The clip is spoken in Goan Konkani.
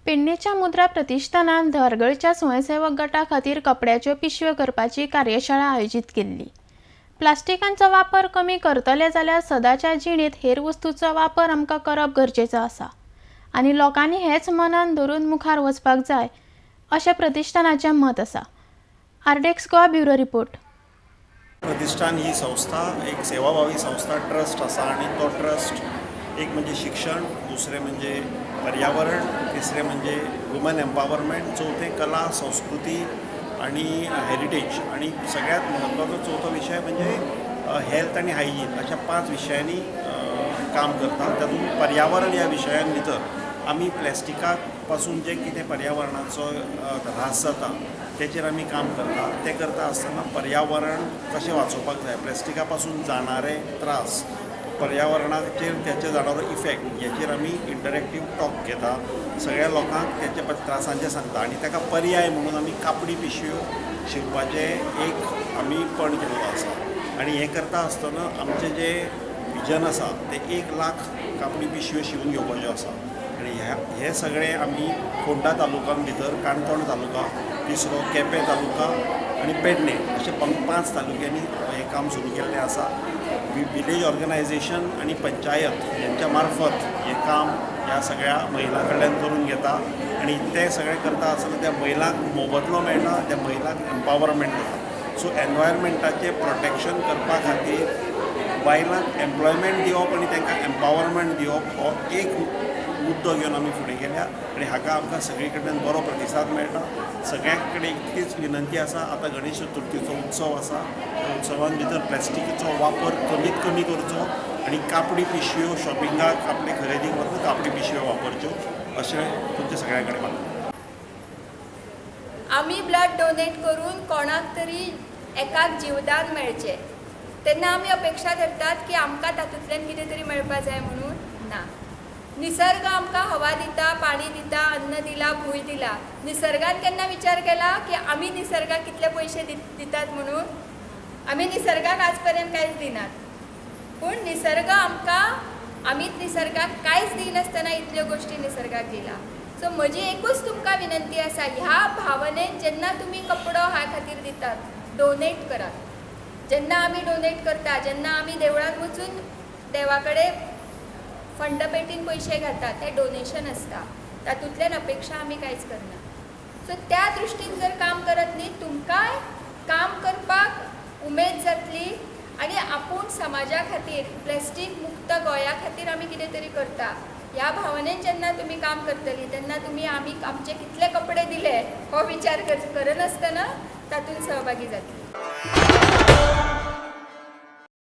पेडणेच्या मुद्रा प्रतिष्ठानान धारगळच्या स्वयंसेवक गटा खातीर कपड्याच्यो पिशव्यो करपाची कार्यशाळा आयोजीत केल्ली. प्लास्टिकांचो वापर कमी करतले जाल्यार सदाच्या जिणेंत हेर वस्तूचो वापर आमकां करप गरजेचो आसा आनी लोकांनी हेच मनान धरून मुखार वचपाक जाय अशें प्रतिष्ठानाचें मत आसा. आरडेक्स गोवा ब्युरो रिपोर्ट. प्रतिष्ठान ही संस्था एक सेवाभावी संस्था ट्रस्ट आसा आनी तो ट्रस्ट एक म्हणजे शिक्षण, दुसरें म्हणजे पर्यावरण, तिसरें म्हणजे वुमन एम्पावरमेंट, चवथें कला संस्कृती आनी हेरिटेज आनी सगळ्यांत म्हत्वाचो चवथो विशय म्हणजे हेल्थ आनी हायजीन. अशा 5 विशयांनी काम करता. तातूंत पर्यावरण ह्या विशयान भितर आमी प्लॅस्टिका पासून जें कितें पर्यावरणाचो ऱ्हास जाता तेचेर आमी काम करता. तें करता आसतना पर्यावरण कशें वाचोवपाक जाय, प्लॅस्टिका पासून जाणारे त्रास, पर्यावरणाचेर तेचे जाणारो इफेक्ट हेचेर आमी इंटरेक्टीव टॉक घेता. सगळ्या लोकांक तेचे त्रासांचें सांगता आनी ताका पर्याय म्हणून आमी कापडी पिशव्यो शिंवपाचें एक आमी पण केल्लो आसा. आनी हें करता आसतना आमचें जें विजन आसा तें 1 लाख कापडी पिशव्यो शिंवून घेवपाच्यो आसा. आनी हे सगळें आमी फोंडा तालुक्यान भितर काणकोण तालुका, तिसरो केपें तालुका आनी पेडणे अशे 5 तालुक्यांनी हें काम सुरू केल्लें आसा. विलेज ऑर्गनायझेशन आनी पंचायत हेंच्या मार्फत हें काम ह्या सगळ्या महिलां कडल्यान करून घेता आनी तें सगळें करता आसतना त्या महिलांक मोबदलो मेळटा, त्या महिलांक एम्पावरमेंट जाता. सो एनवायरमेंटाचें प्रोटेक्शन करपा खातीर बायलांक एम्प्लॉयमेंट दिवप आनी तांकां एम्पावरमेंट दिवप हो एक मुद्दो घेवन आमी फुडें गेल्या आनी हाका आमकां सगळे कडल्यान बरो प्रतिसाद मेळटा. सगळ्यां कडेन इतलीच विनंती आसा, आतां गणेश चतुर्थीचो उत्सव आसा, त्या उत्सवान भितर प्लास्टिकीचो वापर कमीत कमी करचो आनी कापडी पिशव्यो शॉपिंगाक आपले खरेदीक वतना कापडी पिशव्यो वापरच्यो अशें तुमच्या सगळ्यां कडेन मागता. आमी ब्लड डोनेट करून कोणाक तरी एकाक जीवदान मेळचें तेन्ना आमी अपेक्षा धरतात की आमकां तातूंतल्यान कितें तरी मेळपा जाय म्हणून. ना, निसर्ग आमकां हवा दिता, पाणी दिता, अन्न दिला, भूंय दिला. निसर्गान केन्ना विचार केला की आमी निसर्गाक कितले पयशे दितात म्हणून? आमी निसर्गाक आज पर्यंत कांयच दिनात. पूण निसर्ग आमकां, आमीच निसर्गाक कांयच दिनासतना इतल्यो गोश्टी निसर्गाक दिला. सो म्हजी एकूच तुमकां विनंती आसा, ह्या भावनेन जेन्ना तुमी कपडो ह्या खातीर दितात, डोनेट करात. जेन्ना आमी डोनेट करता, जेन्ना आमी देवळान वचून देवा कडेन फंड पेटीन पयशे घालतात, तें डोनेशन आसता, तातूंतल्यान अपेक्षा आमी कांयच करना. सो त्या दृश्टीन जर काम करत न्ही, तुमकांय काम करपाक उमेद जातली आनी आपूण समाजा खातीर, प्लास्टीक मुक्त गोंया खातीर आमी कितें तरी करता ह्या भावनेन जेन्ना तुमी काम करतली तेन्ना तुमी आमी आमचे कितले कपडे दिले हो विचार करनासतना तातूंत सहभागी जातली.